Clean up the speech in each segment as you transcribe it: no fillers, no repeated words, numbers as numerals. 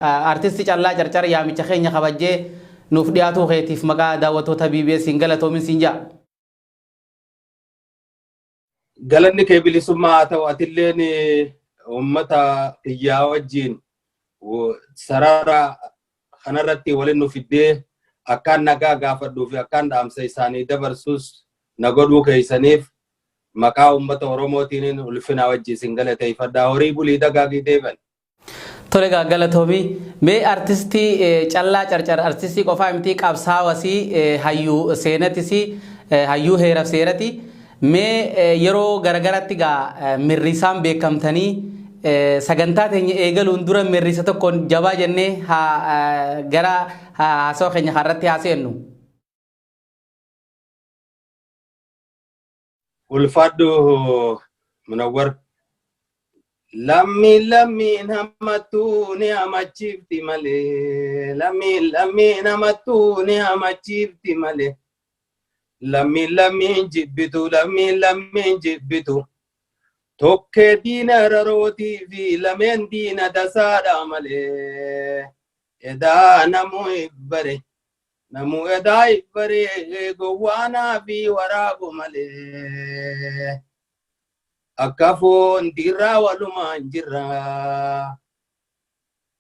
Artisti Callaa Carcar yaamicha keenya kabajjee nuuf dhiyaatuu keetiif maqaa daawwattoota BBS'n galatoomin siin ja'a. Galanni kee bilisummaa haa ta'u atilleen uummata kiyyaa wajjin sarara kanarratti waliin nu fiddee akkaan nagaa gaafadhuu fi akkaan dhaamsa isaanii dabarsus na godhuu keessaniif maqaa uummata Oromootiin ulfinaa wajji isin galateeffadha. Horii bulii dagaagii deeban. Tole egaa galatoomi. Mee artistii Callaa Carcar artistii qofaa miti qabsaawasii hayyuu seenatisii hayyuu heeraf seerati. Mee yeroo garagaratti gaa mirrisaan beekamtanii sagantaa teenya eegaluun dura mirrisa tokkoon jabaa jennee haa gara haasawa keenya kanarratti haa seennu. Ulfaadhu Munawwar. Lammiin lammiin hammattuu ni hamachiifti malee. Lammiin lammiin hammattuu ni hamachiifti malee. Lammiin lammiin jibbitu lammiin lammiin jibbitu. Tokkee diina rarootii fi lameen diina tasaadha malee. Edaa namuu ibbare. Namuu edaa ibbaree gowwaanaa fi waraabo malee. Akka foon dhiirraa walumaan jirra.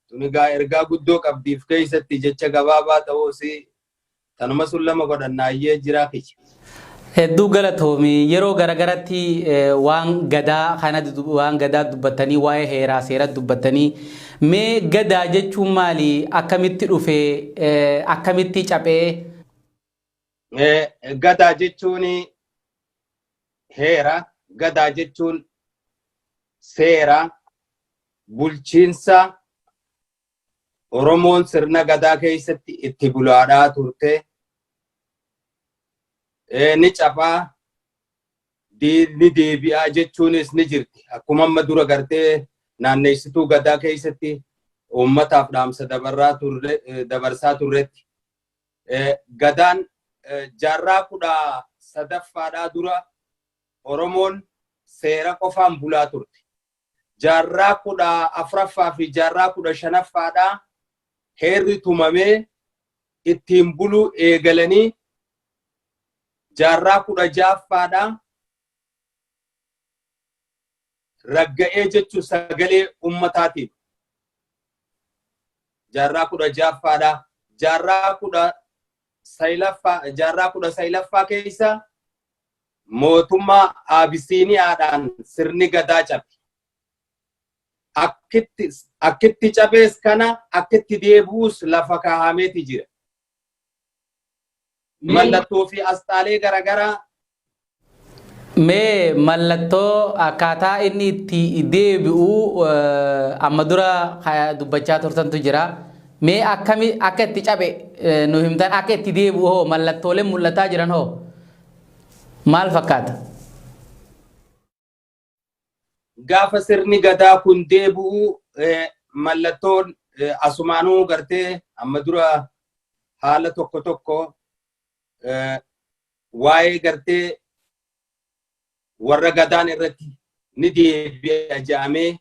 Tun egaa ergaa guddoo qabdiif keessatti jecha gabaabaa ta'uus tanuma sun lama godhannaayyee jiraa kiyya. Hedduu galatoomi. Yeroo garagaratti waan gadaa kana waan gadaa dubbattanii waa'ee heeraa seera dubbattanii mee gadaa jechuun maali akkamitti dhufe akkamitti caphee? Gadaa jechuun heera, gadaa jechuun seera, bulchiinsa Oromoon sirna gadaa keessatti itti bulaadhaa turte ni caphaa ni deebi'aa jechuunis ni jirti. Akkuma amma dura gartee naanneessituu gadaa keessatti uummataaf dhaamsa dabarsaa turretti. Gadaan jaarraa 13ffaadhaa dura Oromoon seera qofaan bulaa turte. Jaarraa 14ffaa fi jaarraa 15ffaadhaa heerri tumamee ittiin buluu eegalanii jaarraa 16ffaadhaa ragga'ee jechuun sagalee ummataatiin jaarraa 16ffaadhaa jaarraa 19ffaa keessa mootummaa Abisiiniyaadhaan sirni gadaa cabe. Akkitti cabees kana akkitti deebi'us lafa kaahameeti jira. Mallattoo fi asxaalee garaagaraa. Mee mallattoo akkaataa inni itti deebi'u amma dura dubbachaa turtantu jira. Mee akkami akka itti cabe nu himtan akka itti deebi'u hoo mallattooleen mul'ataa jiran hoo maal fakkaata? Gaafa sirni gadaa kun deebi'u mallattoon asumaanuu gartee amma dura haala tokko tokko waa'ee gartee warra gadaan irratti ni deebi'a jedhamee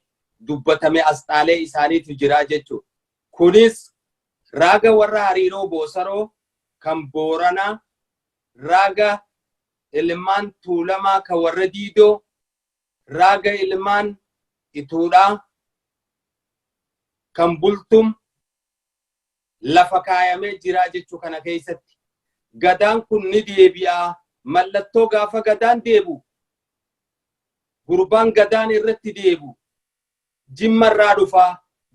dubbatamee asxaalee isaaniitu jira jechuudha. Kunis raaga warra hariiroo boosaroo kan Booranaa, raaga ilmaan Tuulamaa kan warra Diidoo, raaga ilmaan Ituudhaa kan Bultum lafa kaayamee jira jechuu kana keessatti. Gadaan kun ni deebi'a. Mallattoo gaafa gadaan deebi'u gurbaan gadaan irratti deebi'u Jimma irraa dhufa.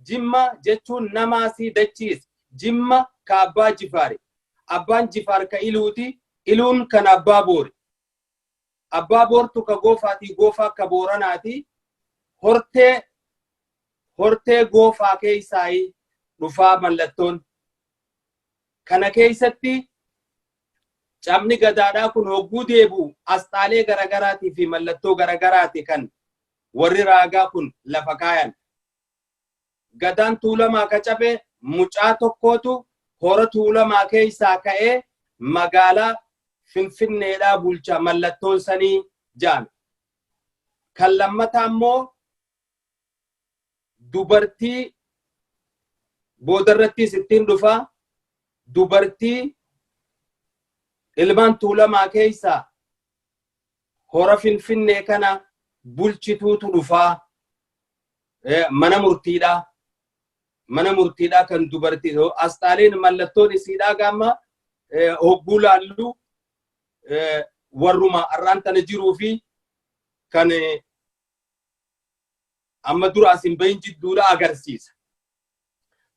Jimma jechuun namaasii dachiis. Jimma ka abbaa Jifaari. Abbaan Jifaar ka Iluuti. Iluun kan abbaa Boori. Abbaa Boortu ka Goofaatii Goofaa ka Booranaati. Hortee hortee Goofaa keessaayii dhufaa mallattoon. Kana keessatti cabni gadaadhaa kun hogguu deebi'u asxaalee garagaraatii fi mallattoo garagaraati kan warri raagaa kun lafa kaayan. Gadaan Tuulamaa ka cabe mucaa tokkootu hora Tuulamaa keessaa ka'ee magaalaa Finfinneedhaa bulcha mallattoon sanii jaame. Kan lammataa immoo dubartii Boodarrattis ittiin dhufaa dubartii ilmaan Tuulamaa keessaa hora Finfinnee kana bulchituutu dhufaa mana murtiidhaa. Mana murtiidhaa kan dubartii asxaaleen mallattoon isiidhaa gaamma hogguu laallu warruma har'aan tana jiruu fi kan amma dura as hin bahin jidduudha agarsiisa.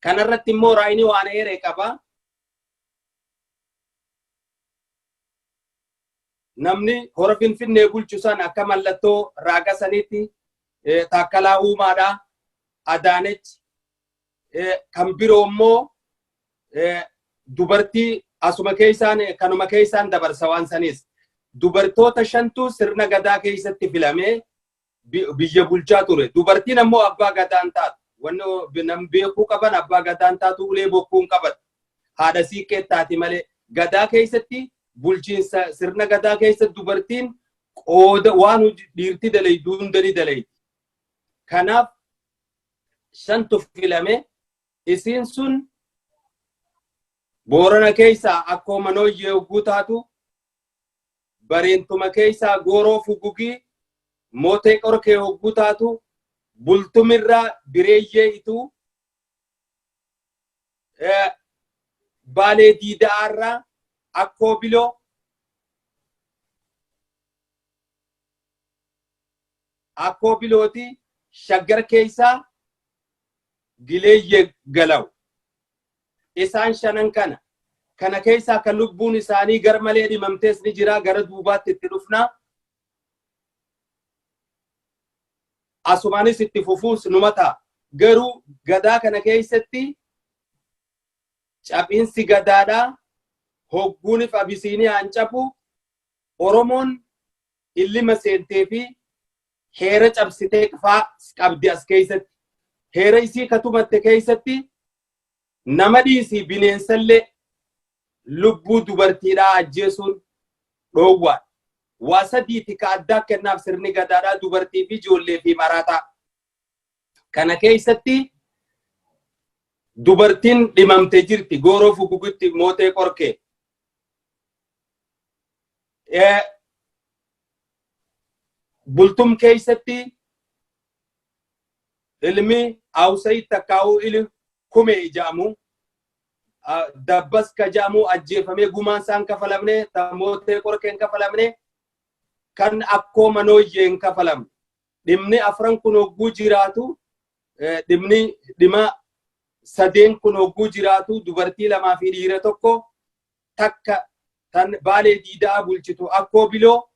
Kanarratti immoo raayini waan eeree qaba. Namni hora Finfinnee bulchu san akka mallattoo raaga saniitti Taakkalaa Uumaadha. Adaanech kan biroo immoo dubartii asuma keessaan kanuma keessaan dabarsa waan sanis. Dubartoota shantu sirna gadaa keessatti filamee biyya bulchaa ture. Dubartiin ammoo abbaa gadaan taatu. Wanni nam beekuu qaban abbaa gadaan taatu ulee bokkuun qabatu. Haadha siiqqee taati malee. Gadaa keessatti bulchiinsa sirna gadaa keessatti dubartiin qooda waan dhiirti dalaydu hunda ni dalaydi. Kanaaf shantu filame isiin sun Boorana keessaa akkoo manooyyee hogguu taatu Bareentuma keessaa Gooroo Fugugii Mootee Qorkee hogguu taatu Bultumirraa Bireeyyee Ituu Baalee Diida'aarraa Akkoo Biloo Akkoo Bilooti Shaggar keessaa Gileeyye Galaw. Isaan shanan kana. Kana keessaa kan lubbuun isaanii gar malee dhimamtees ni jira gara duubaatti itti dhufna. Asumaanis itti fufuus numa ta'a. Garuu gadaa kana keessatti caphiinsi gadaadhaa hogguunif Abisiiniyaan capu Oromoon illima seentee fi heera cabsitee faa qabdi as keessatti. Heera isii katumatte keessatti nama dhiisii bineensallee lubbuu dubartiidhaa ajjeesuun dhoowwaadha. Waa sadiiti ka addaa kennaaf sirni gadaadhaa dubartii fi ijoollee fi maraataa. Kana keessatti dubartiin dhimamte jirti gooroo fugugitti mootee qorkee. Bultum keessatti ilmi Awsayid takkaa'uu ili kumee jedhamu dabbas ka jedhamu ajjeefamee gumaan isaan kafalamne ta mootee qorkee hin kafalamne kan akkoo manooyyee hin kafalamne. Dhimni afran kun hogguu jiraatu dhimni dhima sadeen kun hogguu jiraatu dubartii lamaa fi dhiira tokko takka tan Baalee Diida'aa bulchitu akkoo Biloo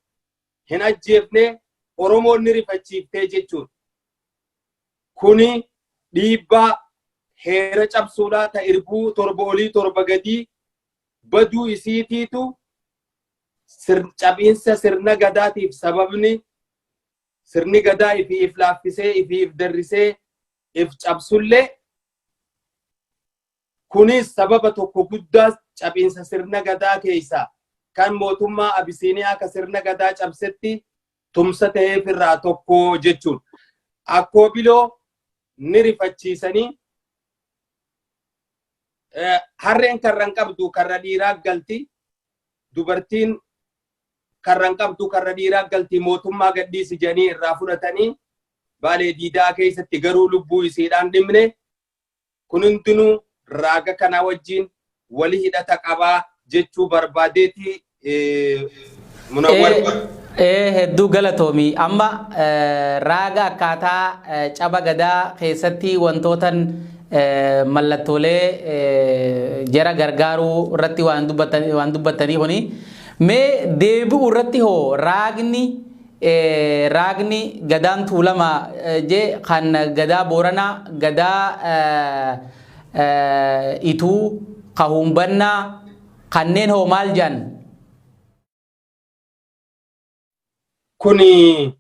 hin ajjeefne Oromoon ni rifachiiftee jechuudha. Kuni dhiibbaa heera cabsuudhaa ta irbuu torba olii torba gadii baduu isiitiitu cabiinsa sirna gadaatiif sababni sirni gadaa ifii if laaffisee ifii if darrisee if cabsullee Kunis sababa tokko guddaa cabiinsa sirna Gadaa keessaa kan mootummaa Abisiiniyaa ka sirna Gadaa cabsetti tumsa ta'eef irraa tokko jechuudha. Akkoo Biloo ni rifachiisanii harreen karra hin qabdu karra dhiiraa galti dubartiin karra hin qabdu karra dhiiraa galti mootummaa gadhiisi jedhanii irraa fudhatanii Baalee Diidaa keessatti garuu lubbuu isiidhaan dhimne Kun hundinuu raaga kanaa wajjin wali hidhata qabaa jechuu barbaadeeti Munawwar. Ee hedduu galatoomi. Amma raaga akkaataa caba gadaa keessatti wantootan mallattoolee jara gargaaruu irratti waan dubbattanii kuni mee deebi'u irratti hoo raagni Raagni Gadaan Tuulamaa je kan Gadaa Booranaa, Gadaa Ituu, ka Huumbannaa kanneen hoo maal jedhan? Kuni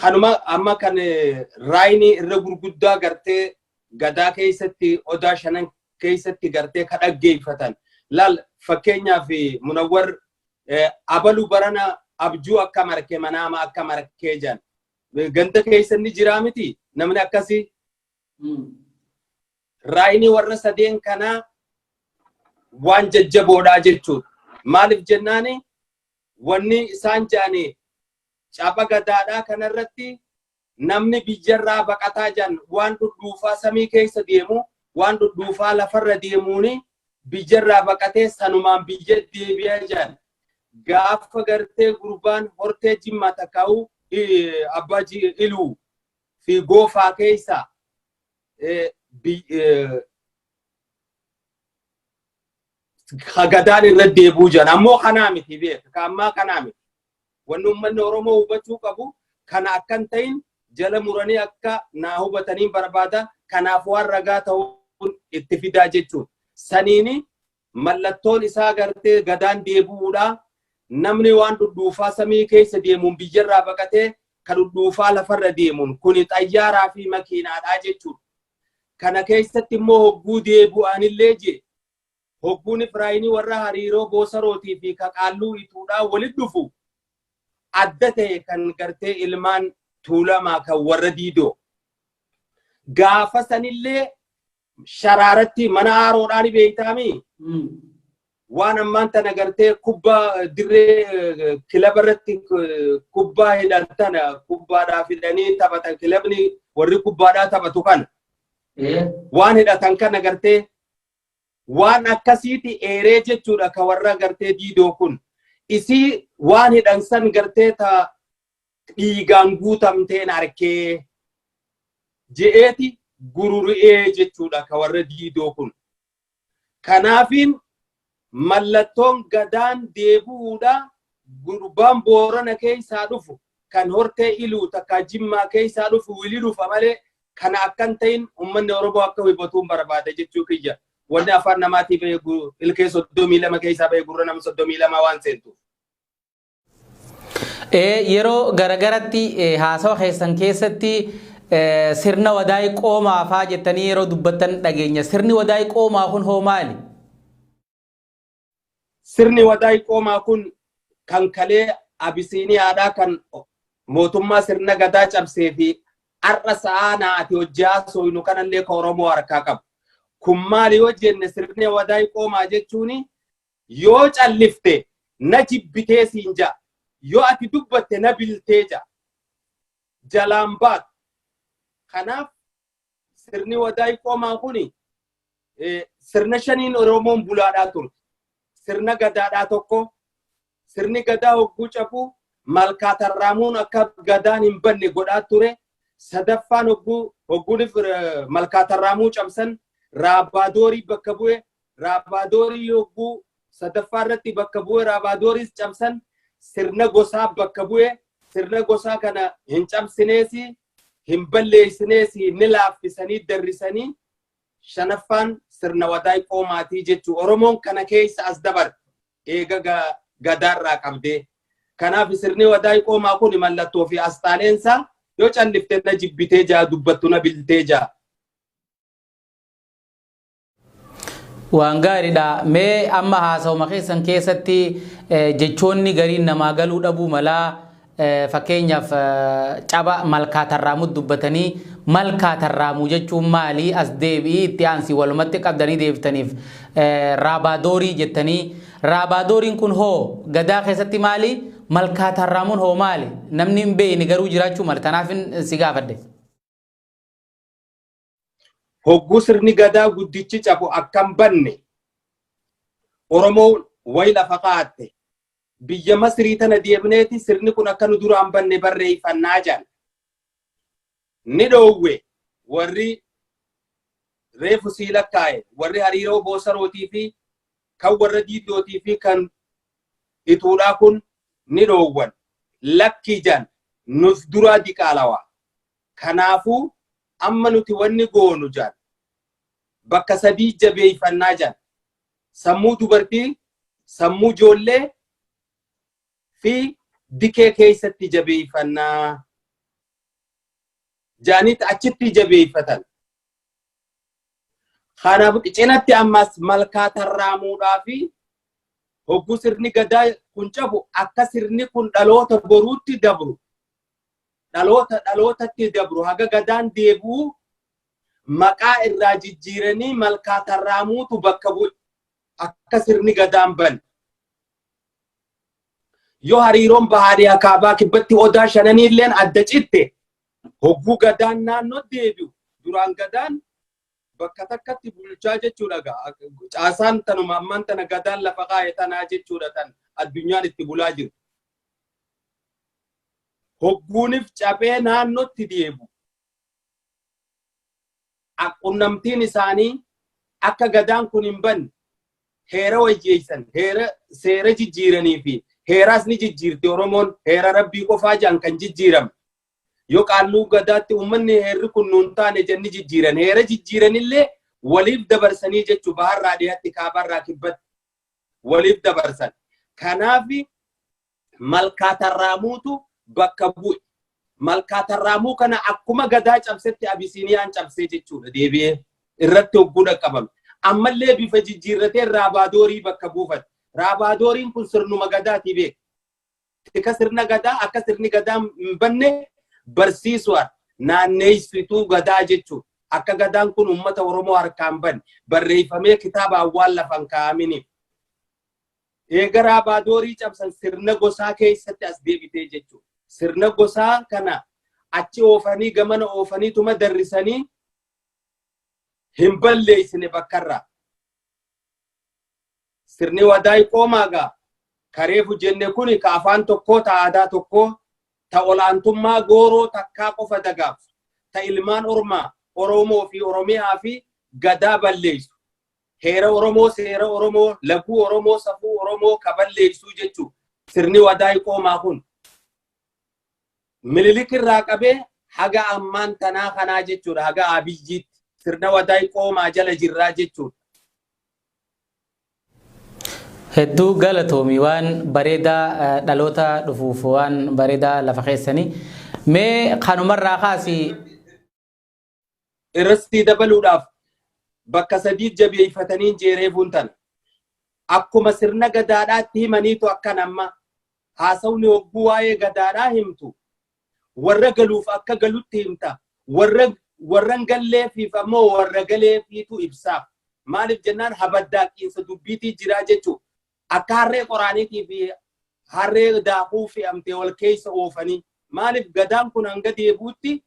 kanuma amma kan raayini irra gurguddaa gartee gadaa keessatti odaa shanan keessatti gartee ka dhaggeeffatan. Laal fakkeenyaaf Munawwar abalu barana abjuu akka marke manaama akka markee jedhan. Ganda keessa inni jiraa miti namni akkasii Raayini warra sadeen kanaa waan jajjaboodhaa jechuudha. Maaliif jennaani wanni isaan jedhani caba gadaadhaa kanarratti namni biyyarraa baqataa jedhan waan dhudhuufaa samii keessa deemu waan dhudhuufaa lafarra deemuuni biyyarraa baqatee sanumaan biyya deebi'a jedhan. Gaafa gartee gurbaan hortee Jimmaa takkaa'u abbaa Iluu fi Goofaa keessa gadaan irra deebi'uu jedhan. Ammoo kanaa miti beeka. Ka ammaa kanaa miti. Wanni uummanni Oromoo hubachuu qabu kana akka hin ta'in jala muranii akka naa hubataniin barbaada. Kanaaf waan ragaa ta'uun itti fidaa jechuudha. Saniini mallattoon isaa gartee gadaan deebi'uudha. Namni waan dhudhuufaa samii keessa deemuun biyyarraa baqatee ka dhudhuufaa lafarra deemuun kuni xayyaaraa fi makiinaadhaa jechuudha. Kana keessatti immoo hogguu deebi'anillee jee hogguun Ifraayinii warra hariiroo boosarootii fi ka qaalluu ituudhaa walitti dhufu adda ta'e kan gartee ilmaan Tuulamaa kan warra Diidoo. Gaafa sanillee sharaaratti mana aaroodhaa ni beektaami. Waan ammaan tana gartee kubbaa dirree kilaba irratti kubbaa hidhan tana kubbaadhaaf hidhanii taphatan kilabni warri kubbaadhaa taphatu kana. Waan hidhatan kana gartee waan akkasiiti eeree jechuudha ka warra gartee Diidoo kun. Isii waan hidhan san gartee ta dhiigaan guutamteen arkee je'eeti gururi'ee jechuudha ka warra Diidoo kun. Kanaafiin mallattoon gadaan deebi'uudha gurbaan Boorana keessaa dhufu kan hortee Iluu takkaa Jimmaa keessaa dhufu wili dhufa malee kana akkan ta'in uummanni Oromoo akka hubatuun barbaada jechuu kiyya. Wanni afaan namaatii ba'e ilkee 32 keessaa ba'e gurra nama 32 waan seentuuf. Yeroo garagaratti haasawa keessan keessatti sirna wadaay qoomaa faa jettanii yeroo dubbattan dhageenya. Sirni wadaay qoomaa kun hoo maali? Sirni wadaay qoomaa kun kan kalee Abisiiniyaadhaa kan mootummaa sirna gadaa cabsee fi har'a sa'aa naa ati hojii haasofnu kanallee ka Oromoo harkaa qabu. Kun maali yoo jenne, sirni wadaay qoomaa jechuun yoo callifte na jibbitee siin ja'a. Yoo ati dubbatte na biltee ja'a. Jalaan baatu. Kanaaf sirni wadaay qoomaa kuni sirna shaniin Oromoon bulaadhaa turte. Sirna gadaadhaa tokko, sirni gadaa hogguu cabuu malkaa tarraamuun akka gadaan hin banne godhaa ture. Sadaffaan hogguu hogguun malkaa tarraamuu cabsan raabaadoorii bakka bu'e. Raabaadorii hogguu sadaffaa irratti bakka bu'e raabaadooriis cabsan sirna gosaa bakka bu'e. Sirna gosaa kana hin cabsineesi hin balleessineesi ni laaffisanii darrisanii. Shanaffaan sirna wadaay qoomaatii jechuu. Oromoon kana keessa as dabarte eega gadaarraa qabdee. Kanaaf sirni wadaay qoomaa kun mallattoo fi asxaaleensaa yoo callifte na jibbitee jaa, dubbattu na biltee jaa. Waan gaariidha. Mee amma haasawuma keessan keessatti jechoonni gariin namaa galuu dhabuu malaa, fakkeenyaaf caba malkaa tarraamuu dubbatanii, malkaa tarraamuu jechuun maali? As deebi'ii itti aansi walumatti qabdanii deebitaniif raabaadoorii jettanii, raabaadooriin kun hoo gadaa keessatti maali? Malkaa tarraamuun hoo maali? Namni hin beekne garuu jiraachuu mala. Tanaafin si gaafadhe. Hogguu sirni gadaa guddichi cabu akkam banne Oromoon wayi lafa kaa'atte. Biyya Masrii tana deemneeti sirni kun akka nu duraan banne barreeffannaa jedhan. Ni dhoowwe warri reefu sii lakkaa'e, warri hariiroo boosarootii fi kan warra Diidootii fi kan Ituudhaa kun ni dhoowwan. Lakkii jedhan, nus duraa diqaalawaa. Kanaafuu amma nuti wanni goonu jedhan bakka sadii jabeeffannaa jedhan. Sammuu dubartii, sammuu ijoollee fi dikee keessatti jabeeffannaa jedhanitti achitti jabeeffatan. Kanaaf cinatti ammas malkaa tarraamuudhaa fi hogguu sirni gadaa kun cabu akka sirni kun dhaloota boruutti dabru, dhaloota dhalootatti dabru, haga gadaan deebi'u. Maqaa irraa jijjiiranii Malkaa Tarraamuutu bakka bu'e. Akka sirni gadaan bane. Yoo hariiroon bahaa dhiyaa kaabaa kibbatti odaa shananiilleen adda citte, hogguu gadaan naannoo deebi'u, duraan gadaan bakka takkatti bulchaa jechuudha gaa. Caasaan tanuma ammaan tana gadaan lafa kaa'e tanaa jechuudha, tan addunyaan itti bulaa jiru. Hogguunif caphee naannootti deebi'u, qunnamtiin isaanii akka gadaan kun hin banne heera wayyeessan, heera seera jijjiiranii fi heeraas ni jijjiirti Oromoon. Heera rabbii qofaa jedhan kan jijjiirame. Yoo qaalluu gadaatti uummanni heerri kun nuun taane jenni jijjiiran. Heera jijjiiranillee waliif dabarsanii jechuu, baharraa dhiyaatti, kaabarraa kibbatti waliif dabarsan. Kanaaf Malkaa Tarraamuutu bakka bu'e. Malkaa Tarraamuu kana akkuma gadaa cabsetti Abisiiniyaan cabsee jechuudha, deebi'ee irratti hogguu dhaqqabame. Ammallee bifa jijjiirratee Raabaadoorii bakka buufate. Raabadooriin kun sirnuma gadaatii beeka. Tika sirna gadaa akka sirni gadaa hin banne barsiisuudhaan naanneessituu gadaa jechuudha. Akka gadaan kun uummata Oromoo harkaan banne barreeffamee kitaabaan waan lafan kaa'aminiif. Eega Raabaadorii cabsan sirna gosaa keessatti as deebitee jechuudha. Sirna gosaa kana achi oofanii gamana oofanii tuma darrisanii hin balleessine bakkarraa. Sirni wadaay qoomaa gaa kareefu jenne kuni ka afaan tokkoo, ta aadaa tokkoo, ta olaantummaa gooroo takkaa qofa dagaagsu, ta ilmaan ormaa Oromoo fi Oromiyaa fi gadaa balleessu. Heera Oromoo, seera Oromoo, laguu Oromoo, safuu Oromoo ka balleessuu jechuu sirni wadaay qoomaa kun. Minilik irraa qabee haga ammaan tanaa kanaa jechuudha, haga Abiyyiitti sirna wadaay qoomaa jala jirraa jechuudha. Hedduu galatoomi, waan bareedaa dhaloota dhufuuf waan bareedaa lafa keessanii. Mee kanumarraa kaasi. Irratti dabaluudhaaf bakka sadii jabeeffatanii jeereefuun tana. Akkuma sirna gadaadhaatti himaniitu akkan amma haasawni hogguu waa'ee gadaadhaa himtu, warra galuuf akka galutti himta. Warra hin galleefiif ammoo warra galeefiitu ibsaaf. Maaliif jennaan, habaddaaqiinsa dubbiitii jiraa jechuudha. Akka harree qoraaniitii fi harree daakuu fe'amtee wal keessa oofanii. Maaliif, gadaan kun hanga deebi'utti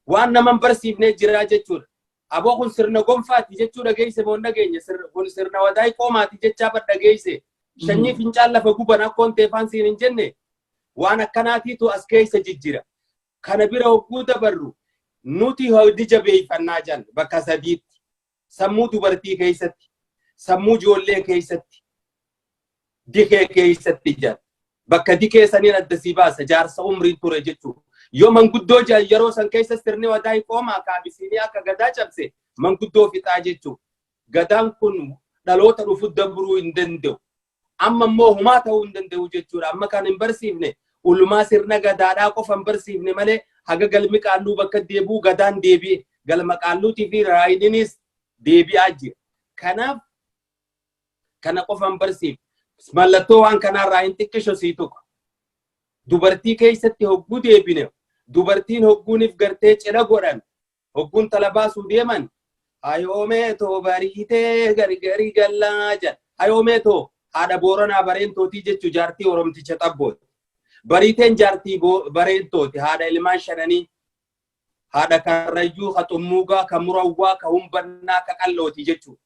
waan nama hin barsiifnee jiraa jechuudha. Aboo, kun sirna gonfaati jechuu dhageesse moo hin dhageenye? Kun sirna wadaay qoomaati jechaa bar dhageesse. Sanyii fincaan lafa guban akkoon teefaan siin hin jenne, waan akkanaatiitu as keessa jijjira. Kana bira hogguu dabarru, nuti hojii jabeeffannaa jan bakka sadiitti. Sammuu dubartii keessatti, sammuu ijoollee keessatti, dikee keessatti jan. Bakka dikee saniin adda sii baasa, jaarsa umriin ture jechuudha. Yoo manguddoo jedhan, yeroo san keessa sirni wadaay qoomaa kaabisiinii akka gadaa cabse manguddoo fixaa jechuudha. Gadaan kun dhaloota dhufu dabruu hin danda'u. Amma immoo humaa ta'uu hin danda'u jechuudha. Amma kan hin barsiifne ulumaa sirna gadaadhaa qofa hin barsiifne malee, haga galmi qaalluu bakka deebi'u gadaan deebi'e. Galma qaalluutii fi raayininis deebi'aa jira. Kanaaf kana qofa hin barsiifne. Mallattoo waan kanaarraa hin xiqqisho sii tuqa. Dubartii keessatti hogguu deebine, dubartiin hogguuniif gartee cidha godhan, hogguun tala baasuu deeman, "Hayoomeetoo bariitee gargari gallaa" jedha. Hayoomeetoo haadha Booranaa Bareentootii jechuu, jaartii Oromticha Xabbooti. Bariiteen jaartii Bareentooti, haadha ilmaan shananii, haadha Karrayyuu, ka Xummuugaa, ka Murawwaa, ka Humbannaa, ka Qallooti jechuudha.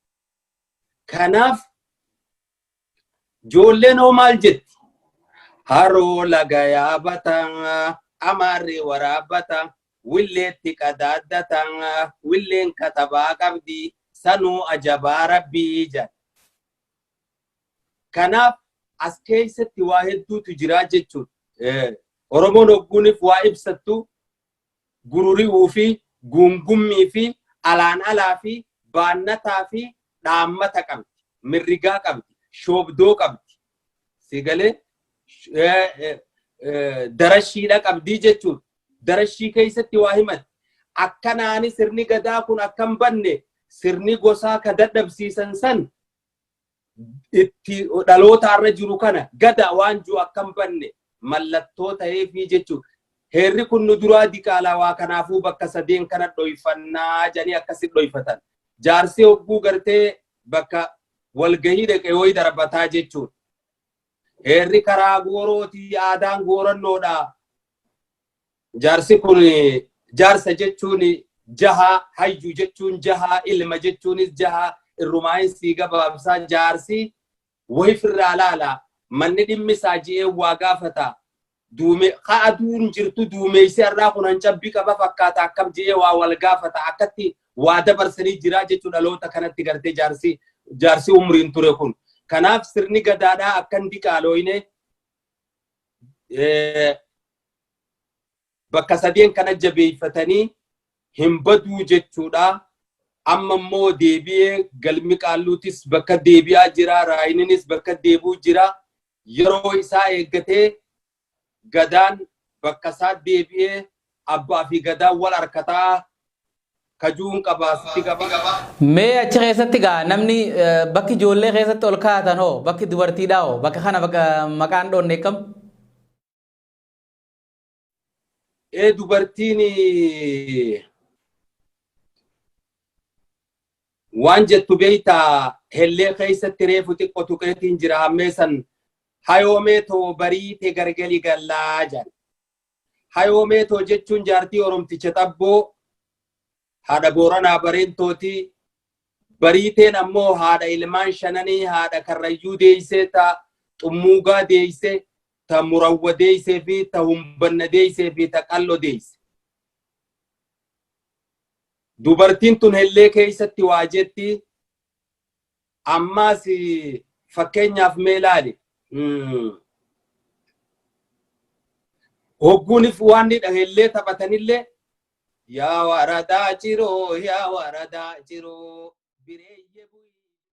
Kanaaf ijoolleen hoo maal jetti? "Haroo laga yaabata, amaarri waraabbata, willeetti qadaaddata, willeen katabaa qabdi, sanuu ajabaa rabbii" jedha. Kanaaf as keessatti waa hedduutu jira jechuudha. Oromoon hogguuniif waa ibsattu gururi'uu fi guungummii fi alaan alaa fi baannataa fi dhaammata qabdi. Mirrigaa qabdi. Shoobdoo qabdi. Sigalee darashiidha qabdii jechuudha. Darashii keessatti waa himatti. Akkanaani sirni gadaa kun akka hin banne sirni gosaa ka dadhabsiisan san itti dhaloota irra jiru kana gada waan jiru akka hin banne mallattoo ta'eefii jechuudha. Heerri kun nu duraa diqaalawaa, kanaafuu bakka sadeen kana dhoyfannaa jedhanii akkasitti dhoyfatan. Jaarsi hogguu gartee bakka walgahii dhaqee wayi darbataa jechuudha. Heerri karaa goorootii, aadaan goorannoodha. Jaarsi kun, jaarsa jechuun jahaa, hayyu jechuun jahaa, ilma jechuunis jahaa, irrumaa'in sii gabaabsaa, jaarsi wayi firraa laala. Manni dhimmi isaa ji'ee waa gaafata. Duume ka aduun jirtu duumeessi har'aa kun hancabbii qaba fakkaata, akkam ji'ee waa wal gaafata, akkatti waa dabarsanii jira jechuu dhaloota kanatti gartee jaarsi umriin ture kun. Kanaaf sirni gadaadhaa akkan diqaalooyne bakka sadeen kana jabeeffatanii hin baduu jechuudha. Amma immoo deebi'ee galmi qaalluutis bakka deebi'aa jira, raayininis bakka deebi'uu jira. Yeroo isaa eeggatee gadaan bakka isaa deebi'ee abbaa fi gadaan wal harkataa kajuun qabaasitti qaba. Mee achi keessatti gaa namni bakki ijoollee keessatti ol kaa'atan hoo, bakki dubartiidhaa hoo, bakka kana bakka maqaan dhoonne kam? Ee, dubartiin waan jettu beeytaa, hellee keessatti reefu xiqqoo tuqeetiin jira hammeessan, hayoomee too bariite gargali gallaa jedhan. Hayoomee too jechuun jaartii Oromticha xabboo haadha Booranaa Bareentooti. Bariiteen ammoo haadha ilmaan shananii, haadha Karrayyuu deeysee, ta Xummuugaa deeyse, ta Murawwa deeysee fi ta Humbanna deeysee fi ta Qallo deeyse. Dubartiin tun hellee keessatti waa jetti. Ammaas fakkeenyaaf mee ilaali. Hogguunif waan ni hellee taphatanillee, yaa waradaa jiroo, yaa waradaa jiroo.